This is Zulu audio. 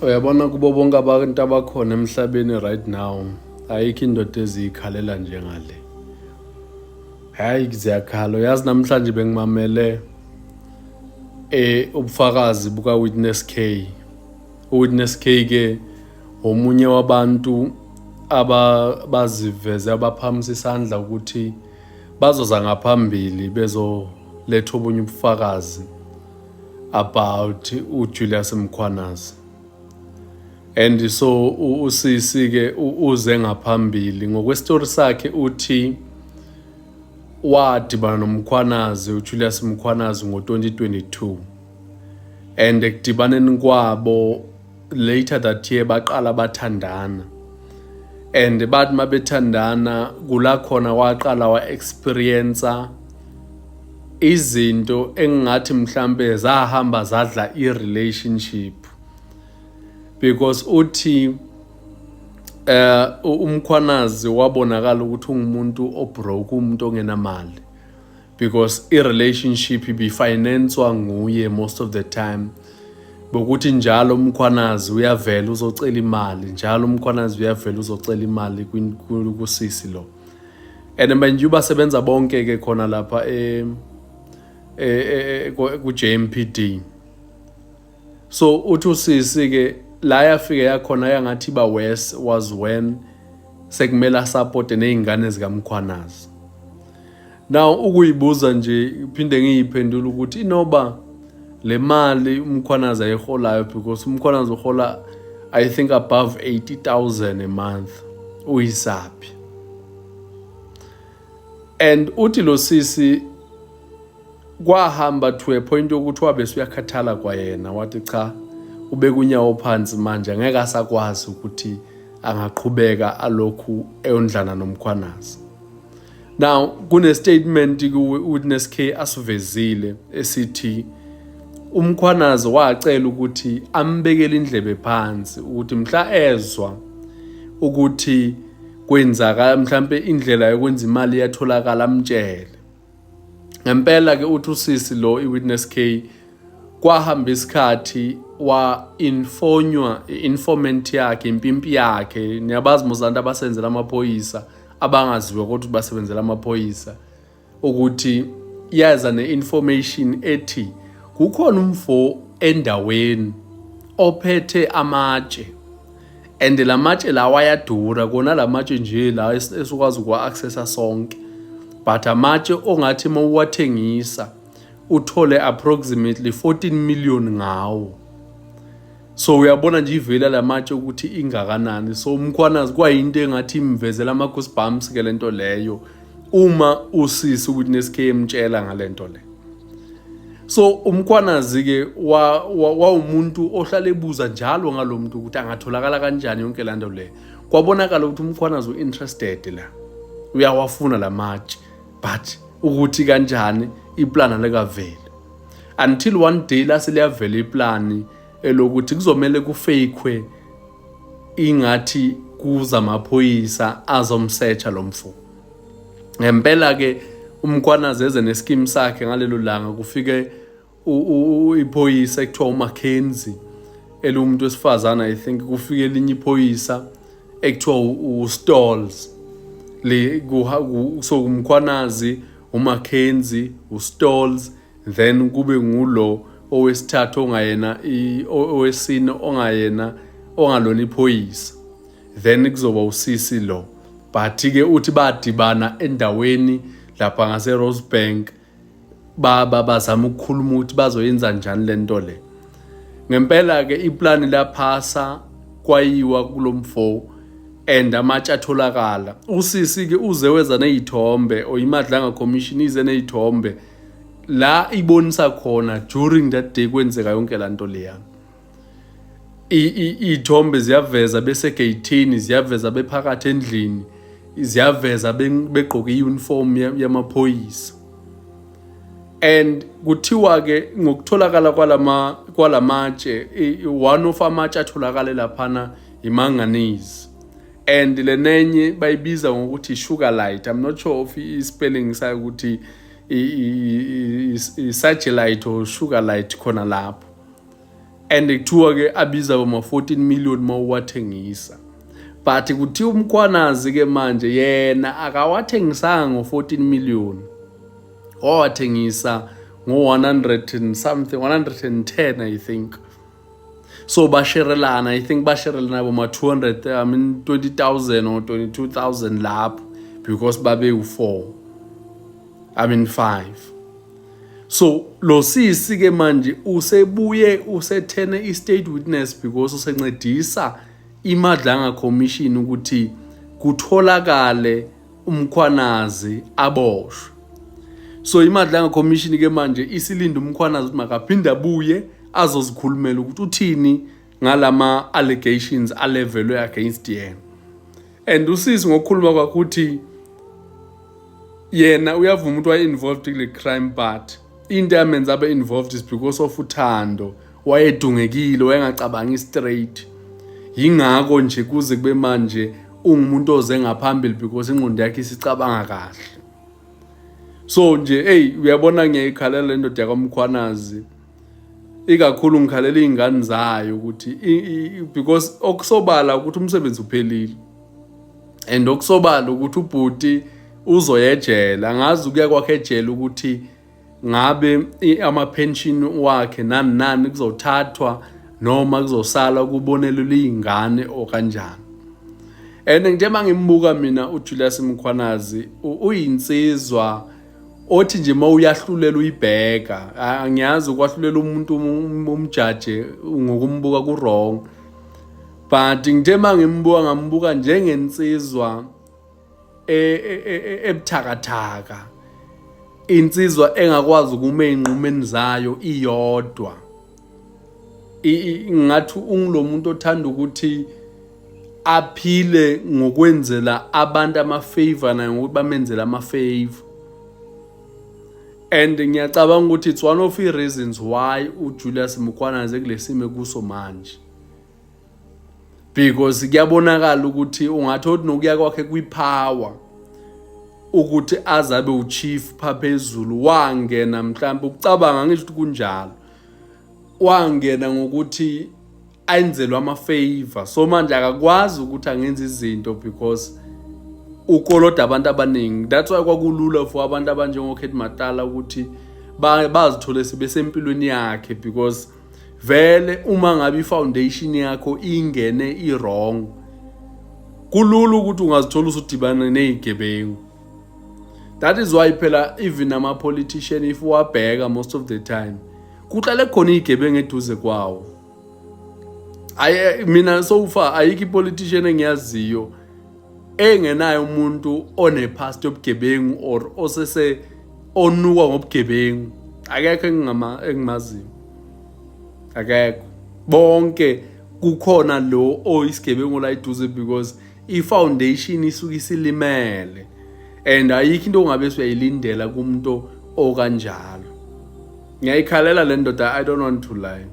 Uyabona, kubo bonke abantu abakhona emhlabeni right now, ayikho indoda eziyikhalela njengale. Hayi, ziyakhala. Uyazi, namhlanje bengimamele ubufakazi buka Witness K. Witness K ke omunye wabantu abaziveze, abaphakamisa isandla ukuthi bazoza ngaphambili bezoletha obunye ubufakazi about uJulius Mkhwanazi. And so usisi ke uze ngaphambili ngokwesitori sakhe, uthi wadibana noMkhwanazi, uJulius Mkhwanazi, ngo-2022, and ekudibaneni kwabo later that year baqala bathandana, and bathi mabethandana kula khona waqala wa-experience izinto engingathi mhlambe zahamba zadla i-relationship, because uthi uMkhwanazi wabonakala ukuthi ungumuntu obroke, umuntu ongenamali, because i-relationship ibifinanswa nguye most of the time. Bokuthi njalo uMkhwanazi uyavela uzocela imali, njalo uMkhwanazi uyavela uzocela imali kusisi lo. And manje basebenza bonke ke khona lapha e ku JMPD. So uthi usisi ke la yafike yakhona yangathi iba worse was when sekumele asupport nezingane zikaMkhwanazi. Now ukuyibuza nje, phinde ngiyiphendula ukuthi inoba le mali uMkhwanazi ayiholayo, because uMkhwanazi uhola, I think, above 80,000 a month, uyisaphi? And uthi lo sisi kwahamba to a point yokuthi wabe usuyakhathala kwayena, wathi cha, ubeka unyawo phansi manje, angeke asakwazi ukuthi angaqhubeka alokhu eyondlana noMkhwanazi. Now kune statement ku-Witness K asivezile esithi uMkhwanazi wacela ukuthi ambekele indlebe phansi, ukuthi mhla ezwa ukuthi kwenzaka mhlambe indlela yokwenza imali iyatholakala, amtshele. Ngempela ke uthi usisi lo, i-Witness K, kwahamba isikhathi wa-informwa informant yakhe, impimpi yakhe. Niyabazi mos abantu abasebenzela amaphoyisa, abangaziwa kodwa basebenzela amaphoyisa, ukuthi yaza ne-information ethi kukhona umfo endaweni ophethe amatshe, and la matshe lawa ayadura kona, la matshe nje la esikwazi ukuwa-accessa sonke, but amatshe ongathi uma uwathengisa uthole approximately 14 million ngawo. So uyabona nje ivela lamatshe ukuthi ingakanani. So uMkhwanazi kwayinto engathi imvezela ama-goosebumps ke lento leyo uma usisi uWitness K emtshela ngalento le. So uMkhwanazi ke wawumuntu ohlala ebuza njalo ngalo muntu ukuthi angatholakala kanjani, yonke lento le. Kwabonakala ukuthi uMkhwanazi u-interested la, uyawafuna la matshe, but ukuthi kanjani iplani alikaveli, until one day la seliyavela iplani elokuthi kuzomele kufakwe ingathi kuza amaphoyisa azomsearcha lo mfo. Ngempela ke uMkhwanazi eze nescheme sakhe ngalelo langa, kufike iphoyisa ekuthiwa uMackenzie, elumuntu wesifazana, I think. Kufike elinye iphoyisa ekuthiwa uStalls le. So uMkhwanazi, uMackenzie, uStalls, then kube ngulo owesithathu ongayena, owesine ongayena, ongalona iphoyisa, then kuzoba usisi lo. But ke uthi badibana endaweni lapha ngase Rosebank, baba bazama ukukhuluma ukuthi bazoyenza njani lento le. Ngempela ke iplani laphasa, kwayiwa kulomfo and amatshe atholakala. Usisi ke uze weza nezithombe, or iMadlanga Commission ize nezithombe la ibonisa khona during that day kwenzeka yonke lanto leya. Iy'thombe ziyaveza besegeyithini, ziyaveza bephakathi endlini, ziyaveza begqoke i-uniform yamaphoyisa. And kuthiwa ke ngokutholakala kwalamatshe, one of amatshe atholakale laphana imanganese, and lenenye bayibiza ngokuthi sugarlight. I'm not sure of i-spelling sayo ukuthi i-sagelite or sugarlight khona lapho. And kuthiwa ke abiza boma 14 million mawuwathengisa, but kuthiwa uMkhwanazi ke manje yena akawathengisanga ngo-14 million, wawathengisa ngo-100 and something, 110, I think. So basherelana, I think basherelana boma 200, I mean 20,000 or 22,000 lapho, because babe u4, I mean 5. So lo sisi ke manje usebuye usethene i-state witness because usencedisa iMadlanga Commission ukuthi kutholakale uMkhwanazi aboshwe. So iMadlanga Commission ke manje isilinda uMkhwanazi ukuthi makaphinde abuye azozikhulumela ukuthi uthini ngalama allegations alevelwe against yena. And usisi ngokukhuluma kwakhe uthi yena uyavuma ukuthi waye-involved kule crime, but into yamenza abe involved is because of uthando, wayedungekile, wayengacabangi straight. Yingakho nje kuze kube manje ungumuntu oze ngaphambili, because ingqondo yakhe isicabanga kahle. So nje, hey, uyabona, ngiyayikhalela le ndoda yakwaMkhwanazi, ikakhulu ngikhalela iy'ngane zayo ukuthi because okusobala ukuthi umsebenzi uphelile and okusobala ukuthi ubhuti uzoya ejele. Angazi ukuya kwakhe ejele ukuthi ngabe ama-pension wakhe nani nani kuzothathwa noma kuzosala kubonelelwe iy'ngane or kanjani. And njengoba ngimbuka mina uJulius Mkhwanazi, uyinsizwa othi nje uma uyahlulela uyibheka, angiyazi ukwahlulela umuntu umjaje ngokumbuka ku-wrong, but ngithe uma ngimbuka ngambuka njengensizwa ebuthakathaka, insizwa engakwazi ukuma ey'nqumeni zayo iyodwa. Ngathi ungulo muntu othanda ukuthi aphile ngokwenzela abantu ama-favor naye ngokuthi bamenzele ama-favor, and ngiyacabanga ukuthi it's one of the reasons why uJulius Mkhwanazi ekulesimo kuso manje, because kuyabonakala ukuthi ungathi nokuya kwakhe kwi-power ukuthi azabe uchief pha phezulu, wangena mhlawumbe ukucabanga, ngisho ukuthi kunjalo, wangena ngokuthi ayenzelwe ama-favor. So manje akakwazi ukuthi angenza izinto because ukoloda abantu abaningi. That's why kwakulula for abantu abanjengo-Cat Matlala ukuthi bazithole sebesempilweni yakhe, because vele uma ngabe i-foundation yakho ingene i-wrong, kulula ukuthi ungazithola usudibana ney'gebengu. That is why phela even ama-politician, if wabheka, most of the time kuhlale khona iy'gebengu eduze kwawo. Ayi, mina so far ayikho i-politician engiyaziyo engenayo umuntu one-past yobugebengu or osese onukwa ngobugebengu. Akekho engimaziyo, akekho. Bonke kukhona lo oyisigebengu la eduze, because i-foundation isuke isilimele and ayikho into ongabe suyayilindela kumuntu okanjalo. Ngiyayikhalela le ndoda, I don't want to lie.